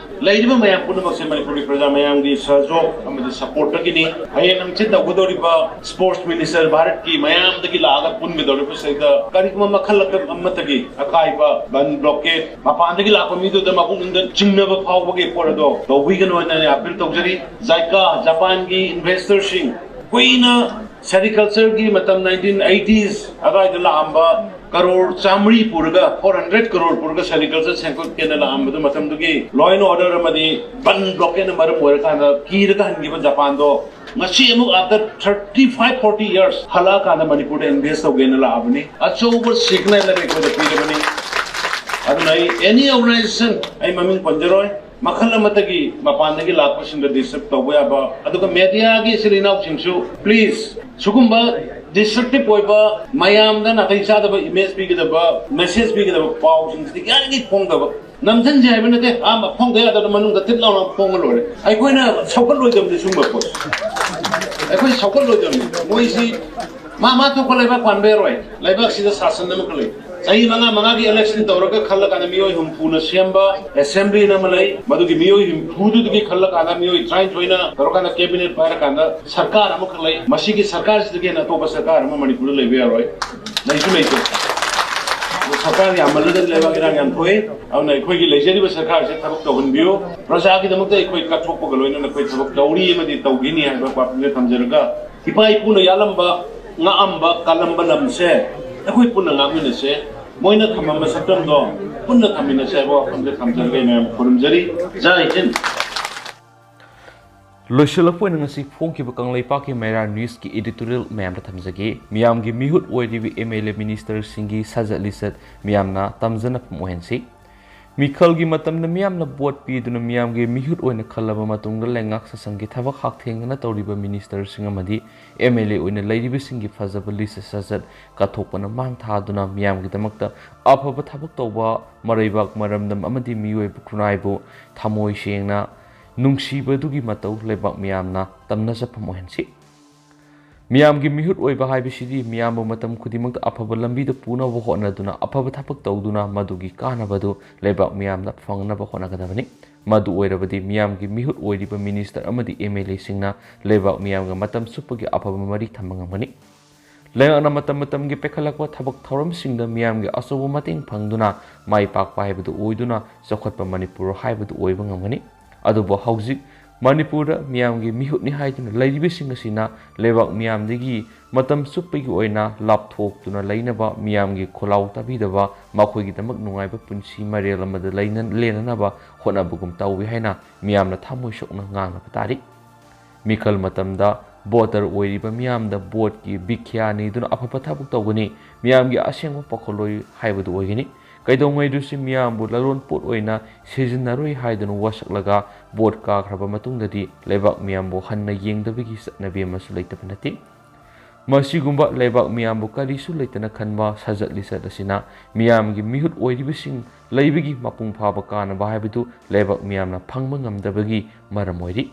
ꯂꯩꯔꯤꯕ ꯃꯌꯥꯝ ꯄꯨꯝꯅꯃꯛꯁꯦ ꯃꯅꯤꯄꯨꯔꯒꯤ ꯄ꯭ꯔꯖꯥ ꯃꯌꯥꯝꯒꯤ ꯁꯍꯖꯣꯒ ꯑꯃꯗꯤ supportꯇꯒꯤꯅꯤ꯫ ꯍꯌꯦꯡ ꯍꯪꯆꯤꯠ ꯇꯧꯒꯗꯧꯔꯤꯕ sports minister ꯚꯥꯔꯠꯀꯤ ꯃꯌꯥꯝꯗꯒꯤ ꯂꯥꯛꯑꯒ ꯄꯨꯟꯒꯗꯧꯔꯤꯕꯁꯤꯗ ꯀꯔꯤꯒꯨꯝꯕ ꯃꯈꯜ ꯑꯃꯠꯇꯒꯤ ꯑꯀꯥꯏꯕ, ꯕꯟ blockade, ꯃꯄꯥꯟꯗꯒꯤ ꯂꯥꯛꯄ ꯃꯤꯗꯨꯗ ꯃꯄꯨꯛꯅꯤꯡꯗ ꯆꯤꯡꯅꯕ ꯐꯥꯎꯕꯒꯤ ꯄꯣꯠ ꯑꯗꯣ ꯇꯧꯕꯤꯒꯅꯨ ꯍꯥꯏꯅ ꯑꯩ appeal ꯇꯧꯖꯔꯤ꯫ JICA, ꯖꯄꯥꯟꯒꯤ investorꯁꯤꯡ ꯀꯨꯏꯅ sericultureꯒꯤ ꯃꯇꯝ nineteen eighties ꯑꯗꯨꯋꯥꯏꯗ ꯂꯥꯛꯑꯝꯕ ꯀꯔꯣꯔ ꯆꯥꯃꯔꯤ ꯄꯨꯔꯒ, four hundred ꯀꯔꯣꯔ ꯄꯨꯔꯒ sericulture ꯁꯦꯝꯒꯠꯀꯦꯅ ꯂꯥꯛꯑꯝꯕꯗꯨ, ꯃꯇꯝꯗꯨꯒꯤ law and order ꯑꯃꯗꯤ ꯕꯟ blockadeꯅ ꯃꯔꯝ ꯑꯣꯏꯔꯀꯥꯟꯗ ꯀꯤꯔꯒ ꯍꯟꯈꯤꯕ ꯖꯄꯥꯟꯗꯣ ꯉꯁꯤ ꯑꯃꯨꯛ after thirty five forty years ꯍꯜꯂꯛꯑꯀꯥꯟꯗ ꯃꯅꯤꯄꯨꯔꯗ invest ꯇꯧꯒꯦꯅ ꯂꯥꯛꯑꯕꯅꯤ꯫ ꯑꯆꯧꯕ signal ꯑꯃ ꯑꯩꯈꯣꯏꯗ ꯄꯤꯔꯕꯅꯤ꯫ ꯑꯗꯨꯅ ꯑꯩ any organization, ꯑꯩ ꯃꯃꯤꯡ ꯄꯟꯖꯔꯣꯏ, ꯃꯈꯜ ꯑꯃꯠꯇꯒꯤ ꯃꯄꯥꯟꯗꯒꯤ ꯂꯥꯛꯄꯁꯤꯡꯗ ꯗꯤꯁꯇꯔꯕ ꯇꯧꯕ ꯌꯥꯕ, ꯑꯗꯨꯒ ꯃꯦꯗꯤꯌꯥꯒꯤ ꯏꯆꯤꯜ ꯏꯅꯥꯎꯁꯤꯡꯁꯨ please ꯁꯤꯒꯨꯝꯕ ꯗꯤꯁꯇ꯭ꯔꯛꯇꯤꯚ ꯑꯣꯏꯕ, ꯃꯌꯥꯝꯗ ꯅꯥꯇꯩ ꯆꯥꯗꯕ ꯏꯃꯦꯖ ꯄꯤꯒꯗꯕ, ꯃꯦꯁꯦꯖ ꯄꯤꯒꯗꯕ ꯄꯥꯎꯁꯤꯡꯁꯤꯗꯤ ꯌꯥꯔꯤꯉꯩ ꯐꯣꯡꯗꯕ꯫ ꯅꯝꯁꯤꯟꯁꯦ ꯍꯥꯏꯕ ꯅꯠꯇꯦ, ꯑꯥ, ꯐꯣꯡꯗ ꯌꯥꯗꯅ ꯃꯅꯨꯡꯗ ꯇꯤꯠ ꯂꯥꯎꯅ ꯐꯣꯡꯉ ꯂꯣꯏꯔꯦ꯫ ꯑꯩꯈꯣꯏꯅ ꯁꯧꯒꯠꯂꯣꯏꯗꯕꯅꯤ ꯁꯤꯒꯨꯝꯕ ꯄꯣꯠ꯫ ꯑꯩꯈꯣꯏ ꯁꯧꯒꯠꯂꯣꯏꯗꯕꯅꯤ꯫ ꯃꯣꯏꯁꯤ ꯃꯥ ꯃꯥ ꯊꯣꯛꯄ ꯂꯩꯕꯥꯛ ꯄꯥꯟꯕ ꯌꯥꯔꯣꯏ꯫ ꯂꯩꯕꯥꯛꯁꯤꯗ ꯁꯥꯁꯟ ꯑꯃꯈꯛ ꯂꯩ꯫ ꯆꯍꯤ ꯃꯉꯥ ꯃꯉꯥꯒꯤ ꯏꯂꯦꯛꯁꯟ ꯇꯧꯔꯒ ꯈꯜꯂꯀꯥꯟꯗ ꯃꯤꯑꯣꯏ ꯍꯨꯝꯐꯨꯅ ꯁꯦꯝꯕ ꯑꯦꯁꯦꯝꯕ꯭ꯂꯤꯅ ꯑꯃ ꯂꯩ꯫ ꯃꯗꯨꯒꯤ ꯃꯤꯑꯣꯏ ꯍꯨꯝꯐꯨꯗꯨꯗꯒꯤ ꯈꯜꯂꯀꯥꯟꯗ ꯃꯤꯑꯣꯏ ꯇꯔꯥꯅꯤꯊꯣꯏꯅ ꯇꯧꯔꯀꯥꯟꯗ ꯀꯦꯕꯤꯅꯦꯠ ꯄꯥꯏꯔꯀꯥꯟꯗ ꯁꯔꯀꯥꯔ ꯑꯃꯈꯛ ꯂꯩ꯫ ꯃꯁꯤꯒꯤ ꯁꯔꯀꯥꯔꯁꯤꯗꯒꯤ ꯍꯦꯟꯅ ꯑꯇꯣꯞꯄ ꯁꯔꯀꯥꯔ ꯑꯃ ꯃꯅꯤꯄꯨꯔꯗ ꯂꯩꯕ ꯌꯥꯔꯣꯏ, ꯂꯩꯁꯨ ꯂꯩꯇꯦ꯫ ꯑꯗꯨ ꯁꯔꯀꯥꯔ ꯌꯥꯝꯃꯜꯂꯒꯗꯤ ꯂꯩꯕꯥꯛ ꯏꯔꯥꯡ ꯌꯥꯝ ꯊꯣꯛꯏ꯫ ꯑꯗꯨꯅ ꯑꯩꯈꯣꯏꯒꯤ ꯂꯩꯖꯔꯤꯕ ꯁꯔꯀꯥꯔꯁꯦ ꯊꯕꯛ ꯇꯧꯍꯟꯕꯤꯌꯨ꯫ ꯄ꯭ꯔꯖꯥꯒꯤꯗꯃꯛꯇ ꯑꯩꯈꯣꯏ ꯀꯠꯊꯣꯛꯄꯒ ꯂꯣꯏꯅꯅ ꯑꯩꯈꯣꯏ ꯊꯕꯛ ꯇꯧꯔꯤ ꯑꯃꯗꯤ ꯇꯧꯈꯤꯅꯤ ꯍꯥꯏꯕ ꯋꯥꯐꯝꯁꯦ ꯊꯝꯖꯔꯒ, ꯏꯄꯥ ꯏꯄꯨꯅ ꯌꯥꯜꯂꯝꯕ, ꯉꯥꯛꯑꯝꯕ, ꯀꯜꯂꯝꯕ ꯂꯝꯁꯦ ꯑꯩꯈꯣꯏ ꯄꯨꯟꯅ ꯉꯥꯛꯃꯤꯟꯅꯁꯦ꯫ ꯃꯣꯏꯅ ꯊꯝꯃꯝꯕ ꯁꯛꯇꯝꯗꯣ ꯄꯨꯟꯅ ꯊꯝꯃꯤꯟꯅꯁꯦ ꯍꯥꯏꯕ ꯋꯥꯐꯝꯁꯦ ꯊꯝꯖꯔꯒ ꯑꯩ ꯃꯌꯥꯝ ꯈꯨꯔꯨꯝꯖꯔꯤ꯫ ꯖꯥꯏ ꯍꯤꯟꯗ꯫ ꯂꯣꯏꯁꯤꯜꯂꯛꯄ ꯑꯣꯏꯅ ꯉꯁꯤ ꯐꯣꯡꯈꯤꯕ ꯀꯪꯂꯩꯄꯥꯛꯀꯤ ꯃꯩꯔꯥ ꯅ꯭ꯌꯨꯁꯀꯤ ꯏꯗꯤꯇꯣꯔꯤꯌꯦꯜ ꯃꯌꯥꯝꯗ ꯊꯝꯖꯒꯦ꯫ ꯃꯤꯌꯥꯝꯒꯤ ꯃꯤꯍꯨꯠ ꯑꯣꯏꯔꯤꯕ ꯑꯦꯝ ꯑꯦꯜ ꯑꯦ ꯃꯤꯅꯤꯁꯇꯔꯁꯤꯡꯒꯤ ꯁꯥꯖꯠ ꯂꯤꯆꯠ ꯃꯤꯌꯥꯝꯅ ꯇꯝꯖꯅꯐꯝ ꯑꯣꯏꯍꯟꯁꯤ꯫ ꯃꯤꯈꯜꯒꯤ ꯃꯇꯝꯗ ꯃꯤꯌꯥꯝꯅ ꯚꯣꯠ ꯄꯤꯗꯨꯅ ꯃꯤꯌꯥꯝꯒꯤ ꯃꯤꯍꯨꯠ ꯑꯣꯏꯅ ꯈꯜꯂꯕ ꯃꯇꯨꯡꯗ ꯂꯩꯉꯥꯛ ꯁꯥꯁꯟꯒꯤ ꯊꯕꯛ ꯍꯛꯊꯦꯡꯅꯅ ꯇꯧꯔꯤꯕ ꯃꯤꯅꯤꯁꯇꯔꯁꯤꯡ ꯑꯃꯗꯤ ꯑꯦꯝ ꯑꯦꯜ ꯑꯦ ꯑꯣꯏꯅ ꯂꯩꯔꯤꯕꯁꯤꯡꯒꯤ ꯐꯖꯕ ꯂꯤꯆꯠ ꯁꯥꯖꯠ ꯀꯠꯊꯣꯛꯄꯅ ꯃꯥꯡ ꯊꯥꯗꯨꯅ ꯃꯤꯌꯥꯝꯒꯤꯗꯃꯛꯇ ꯑꯐꯕ ꯊꯕꯛ ꯇꯧꯕ, ꯃꯔꯩꯕꯥꯛ ꯃꯔꯝꯗꯝ ꯑꯃꯗꯤ ꯃꯤꯑꯣꯏꯕ ꯈꯨꯟꯅꯥꯏꯕꯨ ꯊꯃꯣꯏ ꯁꯦꯡꯅ ꯅꯨꯡꯁꯤꯕꯗꯨꯒꯤ ꯃꯇꯧ ꯂꯩꯕꯥꯛ ꯃꯤꯌꯥꯝꯅ ꯇꯝꯅꯖꯐꯝ ꯑꯣꯏꯍꯟꯁꯤ꯫ ꯃꯤꯌꯥꯝꯒꯤ ꯃꯤꯍꯨꯠ ꯑꯣꯏꯕ ꯍꯥꯏꯕꯁꯤꯗꯤ ꯃꯤꯌꯥꯝꯕꯨ ꯃꯇꯝ ꯈꯨꯗꯤꯡꯃꯛꯇ ꯑꯐꯕ ꯂꯝꯕꯤꯗ ꯄꯨꯅꯕ ꯍꯣꯠꯅꯗꯨꯅ, ꯑꯐꯕ ꯊꯕꯛ ꯇꯧꯗꯨꯅ ꯃꯗꯨꯒꯤ ꯀꯥꯟꯅꯕꯗꯨ ꯂꯩꯕꯥꯛ ꯃꯤꯌꯥꯝꯅ ꯐꯪꯅꯕ ꯍꯣꯠꯅꯒꯗꯕꯅꯤ꯫ ꯃꯗꯨ ꯑꯣꯏꯔꯕꯗꯤ ꯃꯤꯌꯥꯝꯒꯤ ꯃꯤꯍꯨꯠ ꯑꯣꯏꯔꯤꯕ ꯃꯤꯅꯤꯁꯇꯔ ꯑꯃꯗꯤ ꯑꯦꯝ ꯑꯦꯜ ꯑꯦꯁꯤꯡꯅ ꯂꯩꯕꯥꯛ ꯃꯤꯌꯥꯝꯒ ꯃꯇꯝ ꯆꯨꯞꯄꯒꯤ ꯑꯐꯕ ꯃꯔꯤ ꯊꯝꯕ ꯉꯝꯒꯅꯤ꯫ ꯂꯩꯉꯥꯛꯅ ꯃꯇꯝ ꯃꯇꯝꯒꯤ ꯄꯥꯏꯈꯠꯂꯛꯄ ꯊꯕꯛ ꯊꯧꯔꯝꯁꯤꯡꯗ ꯃꯤꯌꯥꯝꯒꯤ ꯑꯆꯧꯕ ꯃꯇꯦꯡ ꯐꯪꯗꯨꯅ ꯃꯥꯏ ꯄꯥꯛꯄ ꯍꯥꯏꯕꯗꯨ ꯑꯣꯏꯗꯨꯅ ꯆꯥꯎꯈꯠꯄ ꯃꯅꯤꯄꯨꯔ ꯍꯥꯏꯕꯗꯨ ꯑꯣꯏꯕ ꯉꯝꯒꯅꯤ꯫ ꯑꯗꯨꯕꯨ ꯍꯧꯖꯤꯛ ꯃꯅꯤꯄꯨꯔꯗ ꯃꯤꯌꯥꯝꯒꯤ ꯃꯤꯍꯨꯠꯅꯤ ꯍꯥꯏꯗꯨꯅ ꯂꯩꯔꯤꯕꯁꯤꯡ ꯑꯁꯤꯅ ꯂꯩꯕꯥꯛ ꯃꯤꯌꯥꯝꯗꯒꯤ ꯃꯇꯝ ꯆꯨꯞꯄꯒꯤ ꯑꯣꯏꯅ ꯂꯥꯞꯊꯣꯛꯇꯨꯅ ꯂꯩꯅꯕ, ꯃꯤꯌꯥꯝꯒꯤ ꯈꯣꯜꯂꯥꯎ ꯇꯥꯕꯤꯗꯕ, ꯃꯈꯣꯏꯒꯤꯗꯃꯛ ꯅꯨꯡꯉꯥꯏꯕ ꯄꯨꯟꯁꯤ ꯃꯔꯦꯜ ꯑꯃꯗ ꯂꯩꯅ-, ꯂꯦꯟꯅꯅꯕ ꯍꯣꯠꯅꯕꯒꯨꯝ ꯇꯧꯏ ꯍꯥꯏꯅ ꯃꯤꯌꯥꯝꯅ ꯊꯃꯣꯏ ꯁꯣꯛꯅ ꯉꯥꯡꯅꯕ ꯇꯥꯔꯤ꯫ ꯃꯤꯈꯜ ꯃꯇꯝꯗ ꯚꯣꯇꯔ ꯑꯣꯏꯔꯤꯕ ꯃꯤꯌꯥꯝꯗ ꯚꯣꯠꯀꯤ ꯚꯤꯈ꯭ꯌꯥ ꯅꯤꯗꯨꯅ ꯑꯐꯕ ꯊꯕꯛ ꯇꯧꯒꯅꯤ, ꯃꯤꯌꯥꯝꯒꯤ ꯑꯁꯦꯡꯕ ꯄꯥꯈꯠꯂꯣꯏ ꯍꯥꯏꯕꯗꯨ ꯑꯣꯏꯒꯅꯤ꯫ ꯀꯩꯗꯧꯉꯩꯗꯨꯁꯨ ꯃꯤꯌꯥꯝꯕꯨ ꯂꯂꯣꯟ ꯄꯣꯠ ꯑꯣꯏꯅ ꯁꯤꯖꯤꯟꯅꯔꯣꯏ ꯍꯥꯏꯗꯨꯅ ꯋꯥꯁꯛꯂꯒ ꯚꯣꯠ ꯀꯥꯈ꯭ꯔꯕ ꯃꯇꯨꯡꯗꯗꯤ ꯂꯩꯕꯥꯛ ꯃꯤꯌꯥꯝꯕꯨ ꯍꯟꯅ ꯌꯦꯡꯗꯕꯒꯤ ꯆꯠꯅꯕꯤ ꯑꯃꯁꯨ ꯂꯩꯇꯕ ꯅꯠꯇꯦ꯫ ꯃꯁꯤꯒꯨꯝꯕ ꯂꯩꯕꯥꯛ ꯃꯤꯌꯥꯝꯕꯨ ꯀꯔꯤꯁꯨ ꯂꯩꯇꯅ ꯈꯟꯕ ꯁꯥꯖꯠ ꯂꯤꯆꯠ ꯑꯁꯤꯅ ꯃꯤꯌꯥꯝꯒꯤ ꯃꯤꯍꯨꯠ ꯑꯣꯏꯔꯤꯕꯁꯤꯡ ꯂꯩꯕꯒꯤ ꯃꯄꯨꯡ ꯐꯥꯕ ꯀꯥꯟꯅꯕ ꯍꯥꯏꯕꯗꯨ ꯂꯩꯕꯥꯛ ꯃꯤꯌꯥꯝꯅ ꯐꯪꯕ ꯉꯝꯗꯕꯒꯤ ꯃꯔꯝ ꯑꯣꯏꯔꯤ꯫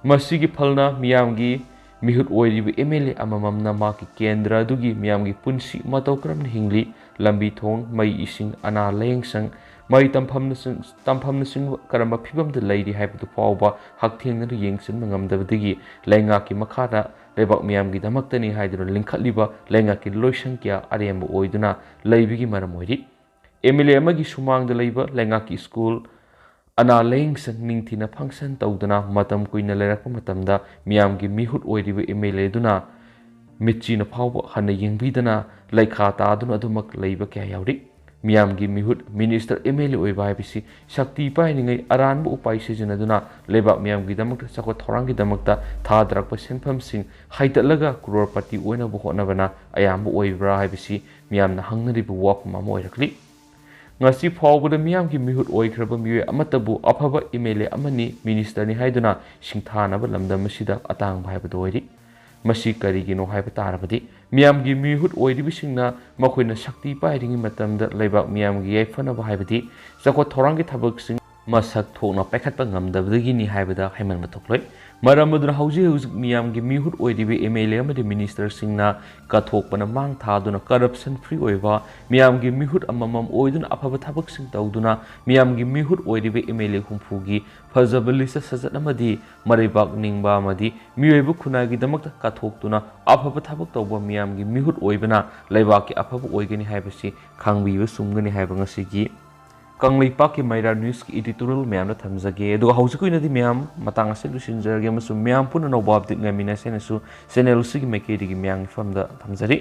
ꯃꯁꯤꯒꯤ ꯐꯜꯅ ꯃꯤꯌꯥꯝꯒꯤ ꯃꯤꯍꯨꯠ ꯑꯣꯏꯔꯤꯕ ꯑꯦꯝ ꯑꯦꯜ ꯑꯦ ꯑꯃꯃꯝꯅ ꯃꯍꯥꯛꯀꯤ ꯀꯦꯟꯗ꯭ꯔ ꯑꯗꯨꯒꯤ ꯃꯤꯌꯥꯝꯒꯤ ꯄꯨꯟꯁꯤ ꯃꯇꯧ ꯀꯔꯝꯅ ꯍꯤꯡꯂꯤ, ꯂꯝꯕꯤ ꯊꯣꯡ, ꯃꯩ ꯏꯁꯤꯡ, ꯑꯅꯥ ꯂꯥꯌꯦꯡꯁꯪ, ꯃꯍꯩ ꯇꯝꯐꯝꯅꯆꯤꯡ-, ꯇꯝꯐꯝꯅꯆꯤꯡꯕ ꯀꯔꯝꯕ ꯐꯤꯕꯝꯗ ꯂꯩꯔꯤ ꯍꯥꯏꯕꯗꯨ ꯐꯥꯎꯕ ꯍꯛꯊꯦꯡꯅꯅ ꯌꯦꯡꯁꯤꯟꯕ ꯉꯝꯗꯕꯗꯒꯤ ꯂꯩꯉꯥꯛꯀꯤ ꯃꯈꯥꯗ ꯂꯩꯕꯥꯛ ꯃꯤꯌꯥꯝꯒꯤꯗꯃꯛꯇꯅꯤ ꯍꯥꯏꯗꯨꯅ ꯂꯤꯡꯈꯠꯂꯤꯕ ꯂꯩꯉꯥꯛꯀꯤ ꯂꯣꯏꯁꯪ ꯀꯌꯥ ꯑꯔꯦꯝꯕ ꯑꯣꯏꯗꯨꯅ ꯂꯩꯕꯒꯤ ꯃꯔꯝ ꯑꯣꯏꯔꯤ꯫ ꯑꯦꯝ ꯑꯦꯜ ꯑꯦ ꯑꯃꯒꯤ ꯁꯨꯃꯥꯡꯗ ꯂꯩꯕ ꯂꯩꯉꯥꯛꯀꯤ ꯁ꯭ꯀꯨꯜ, ꯑꯅꯥ ꯂꯥꯌꯦꯡꯁꯪ ꯅꯤꯡꯊꯤꯅ ꯐꯪꯁꯟ ꯇꯧꯗꯨꯅ ꯃꯇꯝ ꯀꯨꯏꯅ ꯂꯩꯔꯛꯄ ꯃꯇꯝꯗ ꯃꯤꯌꯥꯝꯒꯤ ꯃꯤꯍꯨꯠ ꯑꯣꯏꯔꯤꯕ ꯑꯦꯝ ꯑꯦꯜ ꯑꯦ ꯑꯗꯨꯅ ꯃꯤꯠꯆꯤꯅ ꯐꯥꯎꯕ ꯍꯟꯅ ꯌꯦꯡꯕꯤꯗꯅ ꯂꯩꯈꯥ ꯇꯥꯗꯨꯅ ꯑꯗꯨꯃꯛ ꯂꯩꯕ ꯀꯌꯥ ꯌꯥꯎꯔꯤ꯫ ꯃꯤꯌꯥꯝꯒꯤ ꯃꯤꯍꯨꯠ, ꯃꯤꯅꯤꯁꯇꯔ, ꯑꯦꯝ ꯑꯦꯜ ꯑꯦ ꯑꯣꯏꯕ ꯍꯥꯏꯕꯁꯤ ꯁꯛꯇꯤ ꯄꯥꯏꯔꯤꯉꯩ ꯑꯔꯥꯟꯕ ꯎꯄꯥꯏ ꯁꯤꯖꯤꯟꯅꯗꯨꯅ ꯂꯩꯕꯥꯛ ꯃꯤꯌꯥꯝꯒꯤꯗꯃꯛꯇ, ꯆꯥꯎꯈꯠ ꯊꯧꯔꯥꯡꯒꯤꯗꯃꯛꯇ ꯊꯥꯗꯔꯛꯄ ꯁꯦꯟꯐꯝꯁꯤꯡ ꯍꯩꯗꯠꯂꯒ ꯀ꯭ꯔꯣꯔꯄꯇꯤ ꯑꯣꯏꯅꯕ ꯍꯣꯠꯅꯕꯅ ꯑꯌꯥꯝꯕ ꯑꯣꯏꯕ꯭ꯔꯥ ꯍꯥꯏꯕꯁꯤ ꯃꯤꯌꯥꯝꯅ ꯍꯪꯅꯔꯤꯕ ꯋꯥꯐꯝ ꯑꯃ ꯑꯣꯏꯔꯛꯂꯤ꯫ ꯉꯁꯤ ꯐꯥꯎꯕꯗ ꯃꯤꯌꯥꯝꯒꯤ ꯃꯤꯍꯨꯠ ꯑꯣꯏꯈ꯭ꯔꯕ ꯃꯤꯑꯣꯏ ꯑꯃꯠꯇꯕꯨ ꯑꯐꯕ ꯑꯦꯝ ꯑꯦꯜ ꯑꯦ ꯑꯃꯅꯤ, ꯃꯤꯅꯤꯁꯇꯔꯅꯤ ꯍꯥꯏꯗꯨꯅ ꯁꯤꯡꯊꯥꯅꯕ ꯂꯝꯗꯝ ꯑꯁꯤꯗ ꯑꯇꯥꯡꯕ ꯍꯥꯏꯕꯗꯨ ꯑꯣꯏꯔꯤ꯫ ꯃꯁꯤ ꯀꯔꯤꯒꯤꯅꯣ ꯍꯥꯏꯕ ꯇꯥꯔꯕꯗꯤ, ꯃꯤꯌꯥꯝꯒꯤ ꯃꯤꯍꯨꯠ ꯑꯣꯏꯔꯤꯕꯁꯤꯡꯅ ꯃꯈꯣꯏꯅ ꯁꯛꯇꯤ ꯄꯥꯏꯔꯤꯉꯩ ꯃꯇꯝꯗ ꯂꯩꯕꯥꯛ ꯃꯤꯌꯥꯝꯒꯤ ꯌꯥꯏꯐꯅꯕ ꯍꯥꯏꯕꯗꯤ ꯆꯥꯎꯈꯠ ꯊꯧꯔꯥꯡꯒꯤ ꯊꯕꯛꯁꯤꯡ ꯃꯁꯛ ꯊꯣꯛꯅ ꯄꯥꯏꯈꯠꯄ ꯉꯝꯗꯕꯗꯒꯤꯅꯤ ꯍꯥꯏꯕꯗ ꯍꯥꯏꯃꯟꯕ ꯊꯣꯛꯂꯣꯏ꯫ ꯃꯔꯝ ꯑꯗꯨꯅ ꯍꯧꯖꯤꯛ ꯍꯧꯖꯤꯛ ꯃꯤꯌꯥꯝꯒꯤ ꯃꯤꯍꯨꯠ ꯑꯣꯏꯔꯤꯕ ꯑꯦꯝ ꯑꯦꯜ ꯑꯦ ꯑꯃꯗꯤ ꯃꯤꯅꯤꯁꯇꯔꯁꯤꯡꯅ ꯀꯠꯊꯣꯛꯄꯅ ꯃꯥꯡ ꯊꯥꯗꯨꯅ corruption free ꯑꯣꯏꯕ, ꯃꯤꯌꯥꯝꯒꯤ ꯃꯤꯍꯨꯠ ꯑꯃꯃꯝ ꯑꯣꯏꯗꯨꯅ ꯑꯐꯕ ꯊꯕꯛꯁꯤꯡ ꯇꯧꯗꯨꯅ ꯃꯤꯌꯥꯝꯒꯤ ꯃꯤꯍꯨꯠ ꯑꯣꯏꯔꯤꯕ ꯑꯦꯝ ꯑꯦꯜ ꯑꯦ ꯍꯨꯝꯐꯨꯒꯤ ꯐꯖꯕ ꯂꯤꯆꯠ ꯁꯥꯖꯠ ꯑꯃꯗꯤ ꯃꯔꯩꯕꯥꯛ ꯅꯤꯡꯕ ꯑꯃꯗꯤ ꯃꯤꯑꯣꯏꯕ ꯈꯨꯟꯅꯥꯏꯒꯤꯗꯃꯛꯇ ꯀꯠꯊꯣꯛꯇꯨꯅ ꯑꯐꯕ ꯊꯕꯛ ꯇꯧꯕ ꯃꯤꯌꯥꯝꯒꯤ ꯃꯤꯍꯨꯠ ꯑꯣꯏꯕꯅ ꯂꯩꯕꯥꯛꯀꯤ ꯑꯐꯕ ꯑꯣꯏꯒꯅꯤ ꯍꯥꯏꯕꯁꯤ ꯈꯪꯕꯤꯕ ꯆꯨꯝꯒꯅꯤ ꯍꯥꯏꯕ ꯉꯁꯤꯒꯤ ꯀꯪꯂꯩꯄꯥꯛꯀꯤ ꯃꯩꯔꯥ ꯅ꯭ꯌꯨꯁꯀꯤ editorial ꯃꯌꯥꯝꯗ ꯊꯝꯖꯒꯦ꯫ ꯑꯗꯨꯒ ꯍꯧꯖꯤꯛꯀꯤ ꯑꯣꯏꯅꯗꯤ ꯃꯌꯥꯝ ꯃꯇꯥꯡ ꯑꯁꯤ ꯂꯣꯏꯁꯤꯟꯖꯔꯒꯦ ꯑꯃꯁꯨꯡ ꯃꯌꯥꯝ ꯄꯨꯟꯅ ꯑꯅꯧꯕ update ꯉꯥꯏꯃꯤꯟꯅꯁꯦ ꯍꯥꯏꯅꯁꯨ channel ꯑꯁꯤꯒꯤ ꯃꯥꯏꯀꯩꯗꯒꯤ ꯃꯌꯥꯝꯒꯤ ꯃꯐꯝꯗ ꯊꯝꯖꯔꯤ꯫